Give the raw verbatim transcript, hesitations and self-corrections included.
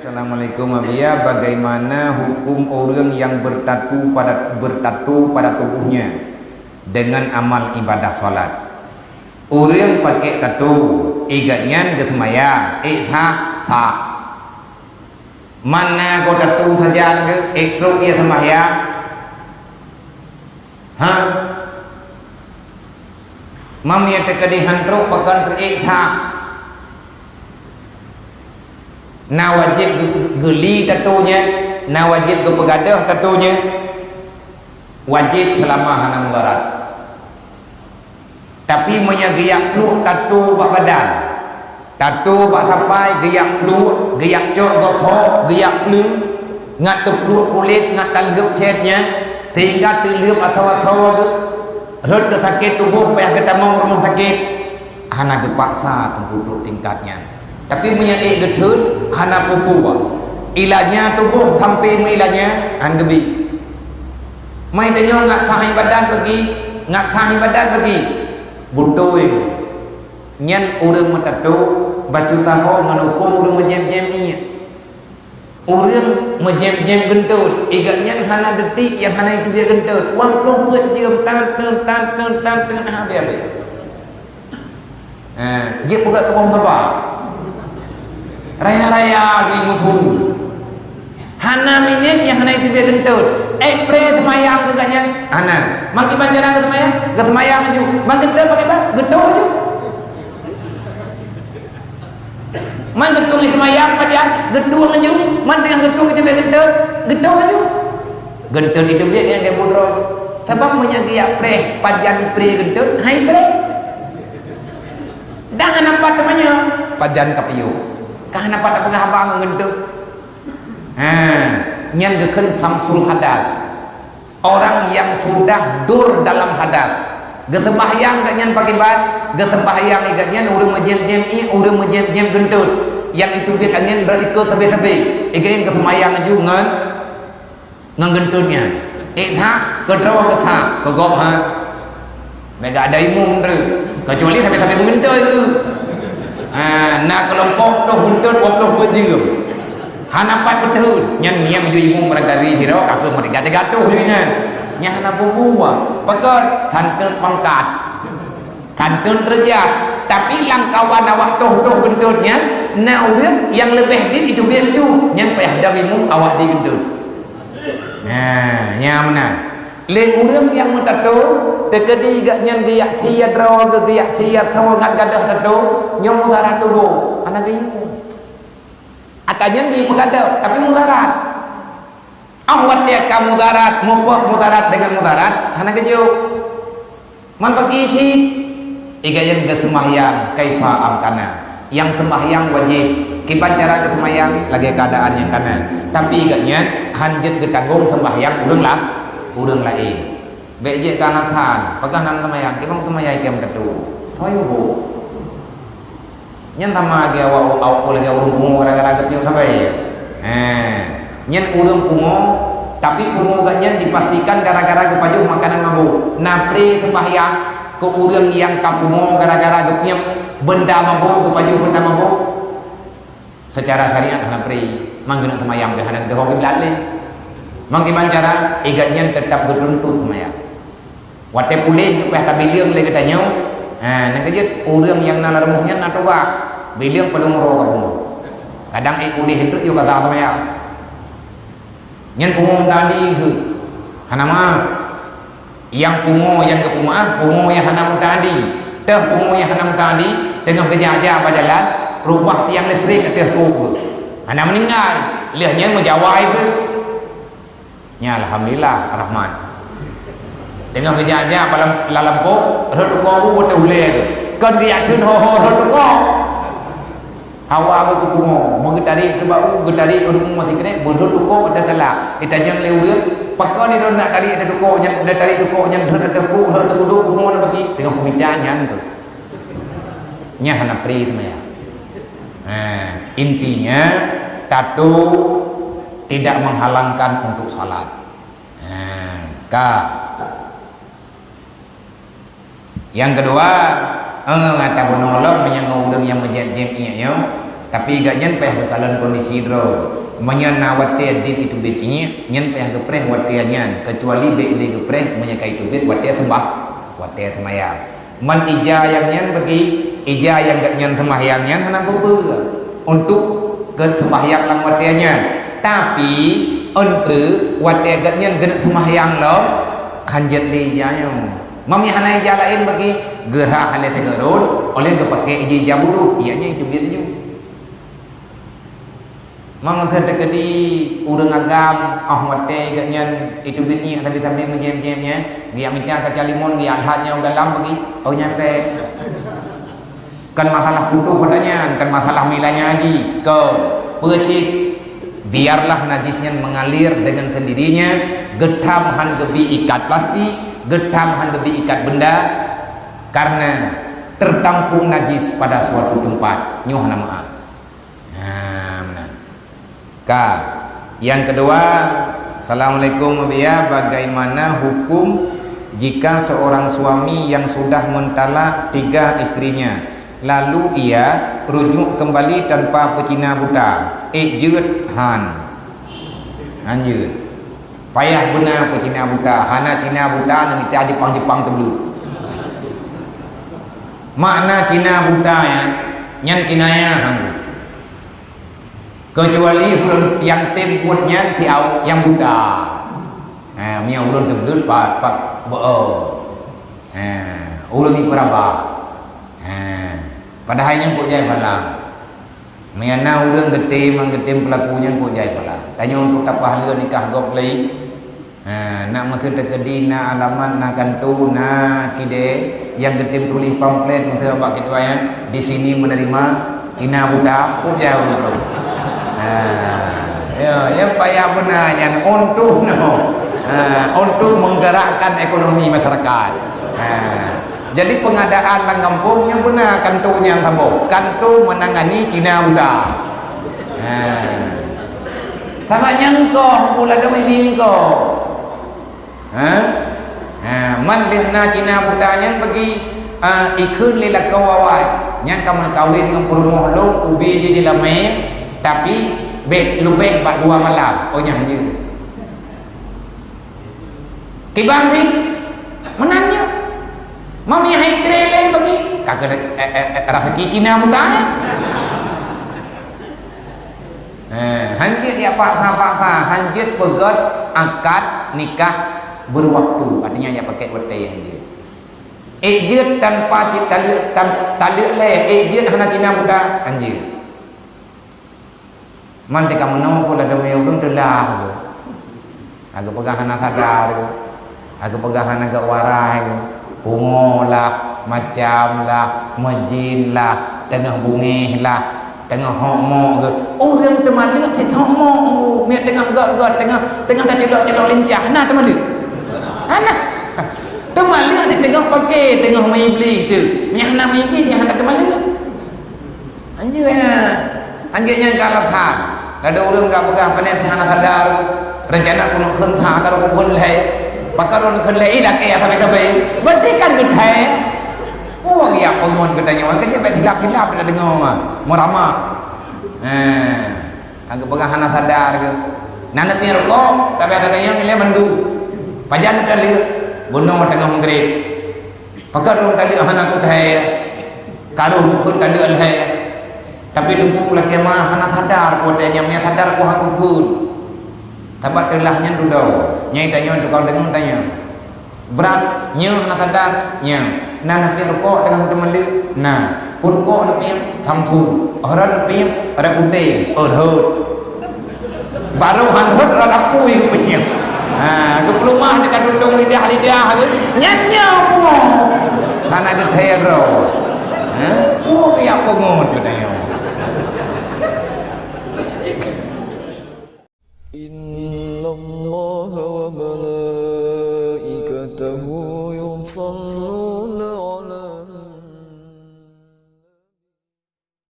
Assalamualaikum, Abiya. Bagaimana hukum orang yang bertatu pada, bertatu pada tubuhnya dengan amal ibadah salat? Orang pakai tatu, igat nyan geuseumayang, ék sah, sah. Mana go tatu sajan geu, ék trok ia seumayang? Ha? Mam nyang teukeudi han trok pakon teuék that. Na wajéb geu-, geuli tatu nyan, na wajéb geupeugadôh tatu nyan. Wajéb seulama hana mudarat. Tapi meunyoe geujak pluek tatu bak badan, tatu bak sapai, geujak pluek, geujak cok gosok, geujak pleue, ngat teupluek kulét, ngat talheueb cét nyan, sehingga teulheueb asoe-asoe geuh, rhot keu sakét tuboh payah geutamong rumoh sakét, hana geupaksa teungku trok tingkat nyan. Tapi meunyoe ék geutheun, hana peue-peue. Ilanya tuboh sampoe meuilanya, han geubi. Mai tanyoe ngat sah ibadat bagi, ngat sah ibadat bagi. Beutôi. Nyan ureuëng meutatu, bacut sahoe ngon huköm ureuëng meujém-jém ié. Ureuëng meujém-jém geuntot, igat nyan hana detik nyang hana iteubiet geuntot. Wang ploh peuet jeuem tan, teun, tan, teun, tan, teun, habéh-habéh. Ha, jeuet peugah teupông teuba. Raya-raya geuimusu. Hana minét nyang hana iteubiet geuntot. Ék pré seumayang keu gobnyan? Hana. Mangkiban cara geuseumayang? Geuseumayang laju. Mangkeuntot pakriban? Geutoh laju. Mangkeuntot lé seumayang pajan? Geutoh laju. Mantong geutoh iteubiet geuntot? Geutoh laju. Geuntot iteubiet nyang lé putroe. Sabab meunyoe geujak pré, pajan ipré geuntot, hai pré. Dah hana pat teumanyong, pajan ka piôh. Ka hana pat tapeugah haba ngon geuntot. Ha, nyan geukheun samsul hadas. Orang yang sudah dur dalam hadas. Geuseumbahyang gobnyan pakriban, geuseumbahyang gobnyan ureuëng meujém-jém ié, ureuëng meujém-jém geuntot. Nyang iteubiet angén rot ikeue sabe-sabe. Gobnyan geuseumbahyang laju ngon ngon geuntot nyan. Ék that, keudroe geuh that, keu gob han. Mega ada imum tu. Kecuali sabe-sabe meugeuntot tu. Ha, na keulompok toh geuntot dua ploh dua jeuem. Hana pat peutheun. Nyan nyang ju imum barangkali sidroe ka keuh meutigah-tigah toh lé nyan. Nyan hana bubuwa. Pakon? Santeun pangkat. Kantun reujak, tapi lam kawan awak toh-toh geuntot nyan, na ureuëng nyang leubeh dit iteubiet laju, nyan payah dong imum awak di geuntot. Nah, nyan meunan. Lé ureuëng nyang meutato, teukeudi gobnyan geujak siat droe, geujak siat sawangat gadôh tato, nyoe mudarat tuboh, hana geuimum. Ata nyan geupeugadôh, tapi mudarat. Óh watée ka mudarat, mupok mudarat deungon mudarat, hana geujok. Man bagi cit, iga nyang geuseumbahyang kaifa amkana. Nyang seumbahyang wajéb, kiban cara geuseumbahyang lagée keuadaan nyang kana. Tapi iga nyan han jeuet geutanggong seumbahyang ureuëng la-, ureuëng laén. Bék jeuet keu alasan, peugah nan seumbahyang, kiban seumbahyang ikém tatu. Soe yue bu? Nyan sama lagée awak, awak lagée ureuëng pungo gara-gara geupiôh sabe. Eh, nyan ureuëng pungo, tapi pungo gobnyan dipastikan gara-gara geupajoh makanan mabök. Na pré seumbahyang keu ureuëng nyang ka pungo gara-gara geupiôh beunda mabök, geupajoh beunda mabök. Secara syariat hana pré, mang keuneuk seumayang pih hana geudoh kiblat lé. Mang kiban cara, igat nyan teutap geutuntut seumayang. Watée puléh payah tabileueng lé geutanyoe, ha, na keujeuet ureuëng nyang na lam rumoh nyan na tugaih, bileueng padum uroe ka pungo. Kadang ék puléh treuk yue ka seumayang. Nyan pungo meutanti kheueh, hana maáh. Nyang pungo nyang geupeumaáh, pungo nyang hana meutanti. Teuh pungo nyang hana meutanti, teungoh geujak-jak bak jalan, reubah tiang listrik ateueh kôk geuh. Hana meuninggai, lheueh nyan meujawai kheueh. Nyan alhamdulillah, Rahman. Teungoh geujak-jak bak lam, lam lampôh, rhot tukoe bu beutôi ulée geuh. Kon geujak theun ho-ho rhot tukoe. Hawa geuh keu pungo, meugeutarék keu bak u, geutarék keu pungo sikrek, beurhot tukoe ateueh tala. Itanyong lé ureuëng, pakon droeneuh tarék ateueh tukoe nyan, tarék tukoe nyan rhot ateueh kôk, rhot ateueh kudok, pungo na bagi. Teungoh peumita nyan tu. Nyan hana pré teuma ya. Nah, intinya, tatu tidak menghalangkan untuk salat. Nah, ka. Nyang keudua, eh, ata bunoe lom meunyoe ngon ureuëng nyang meujép-jép ié nyoe, Tapi gobnyan payah geukalon kondisi droe. Meunyoe na watèe deuh iteubiet iék, nyan payah geupreh watèe nyan, keucuali bèk lé geupreh meunyoe ka iteubiet watèe seumbah-, watèe seumayang. Man ija nyang nyan bagi, ija nyang gobnyan seumayang nyan hana peue-peue untuk keu seumayang lam watèe nyan. Tapi, eunteuk watèe gobnyan geuneuk seumayang lom, hanjeuet lé ija nyoe. Meunyoe hana ija laén bagi, geurhah lé sigoe rot, 'oh lheueh geupakè ija-ija bulut, iék nyan iteubiet laju. Meunyoe teukeudi ureueng agam, 'oh watèe gobnyan iteubiet iék sabe-sabe meujém-jém nyan, geujak mita kaca limon, geujak lhat nyang dalam bagi, 'oh nyan bèk. Kon masalah putôh ata nyan, kon masalah meuilanya jih, kon. Peue cit? Biarlah najis nyan mengalir dengan sendirinya, geutham han geubi ikat plastik, geutham han geubi ikat benda, karena tertampung najis pada suatu tempat. Nyoe hana meu'ah. Nah, meunan. Ka. Yang kedua, Assalamualaikum, Buya. Bagaimana hukum jika seorang suami yang sudah mentalak tiga istrinya, lalu ia rujuk kembali tanpa peucina buta? Ék jeuet han? Han jeuet. Payah beuna peucina buta, hana cina buta neumita Jepang-Jepang teubeuleut. Makna cina buta nyan, nyan kinayah. Keucuali ureueng nyang tem buet nyan si awak nyang buta. Ha, meunyoe ureueng teubeuleut pa, pa, beu-, oh. Ha, ureueng ipeuraba. Ha, padahai nyan kok jai pahala. Meunyoe na ureueng geutem, nyang geutem peulaku nyan kok jai pahala. Tanyoe untuk tapahala nikah gob lé. Ha, nak meuseue teukeudi, na alamat, na kantô, na kidée, nyang geutem tuléh pamflet meuseue bak keudua nyan, di sini menerima cina buta, kok jai ureueng. Ha, ya, ya payah beuna nyan untuk noh. Ha, untuk menggerakkan ekonomi masyarakat. Ha. Jadi pengadaan lam gampông nyan beuna kantô nyang saboh, kantô menangani cina buta. Ha. Sama nyang koh, mula demi bingko. Ha? Ha, man lheueh na cina buta nyan bagi, ah, ikheun lé lakoe awai. Nyan ka meukawen ngon peurumoh lôn, ubé jih jilamé, tapi bèk leubeh bak dua malam. Oh, nyan jeuet. Kiban sih, meunan nyoe. Mami hai cre lé bagi, ka keuneuk, eh, eh, eh, raseuki cina buta, eh. Eh, hanjeuet ya paksa-paksa, hanjeuet peugöt akad nikah berwaktu, artinya ya pakai watèe hanjeuet. Ék jeuet tanpa ci-, taleuek, tan-, taleuek lé, ék jeuet hana cina buta, hanjeuet. Man teuka meunoe keu ladôm ureueng teulah keu. Hana geupeugah hana sadar keu. Hana geupeugah hana geuwarai keu. Pungo lah, macam lah, meujin lah, teungoh bungéh lah, teungoh sok mok keu. Ureueng teumaleuek sit sok mok, miet teungoh göt-göt, teungoh, teungoh taceulok-ceulok lincah, na teumaleuek? Hana. Teumaleuek sit teungoh paké, teungoh meuiblih teuh. Nyang hana meuiblih, nyang hana teumaleuek. Hanjeuet, ha. Hanjeuet nyan ka alasan. Ladôm ureueng ka peugah, "Pane hana sadar. Rencana keuneuk kheun sa, ka kheun lhèe. Pakon kheun lhèe, ilakèe sabe-sabe." Berarti kan geuthèe. Puih ya peungon geutanyoe, kan jeuet bèk silap-silap na deungoe, ha. Meuramah. Ha. Ka geupeugah hana sadar keu. Na neupie rukok, tapi ada dayang ilèe mandu. Pajan taleuek, bunoe teungoh meugreb. Pakon ureueng taleuek hana keuthèe, ka rôh kheun taleuek lhèe. Tapi teungku lakèe ma hana sadar, keu watèe nyan nyang sadar keu hak kheun. Sabab teulah nyan dudoe, nyang tanyoe tukang deungon tanyoe. Brat, nyoe hana sadar, nyoe. Na neupie rukok teungoh teumaleuek, na. Pue rukok neupie, sampoe. Rhot neupie, rhot putéh, rhot. Barô han rhot rot apui geupeunyoe. Ha, geupeuleumah teuka tutong lidah-lidah geuh. Nyan nyoe pungo. Hana geuthèe droe. Ha? Pungo ya pungo geutanyoe.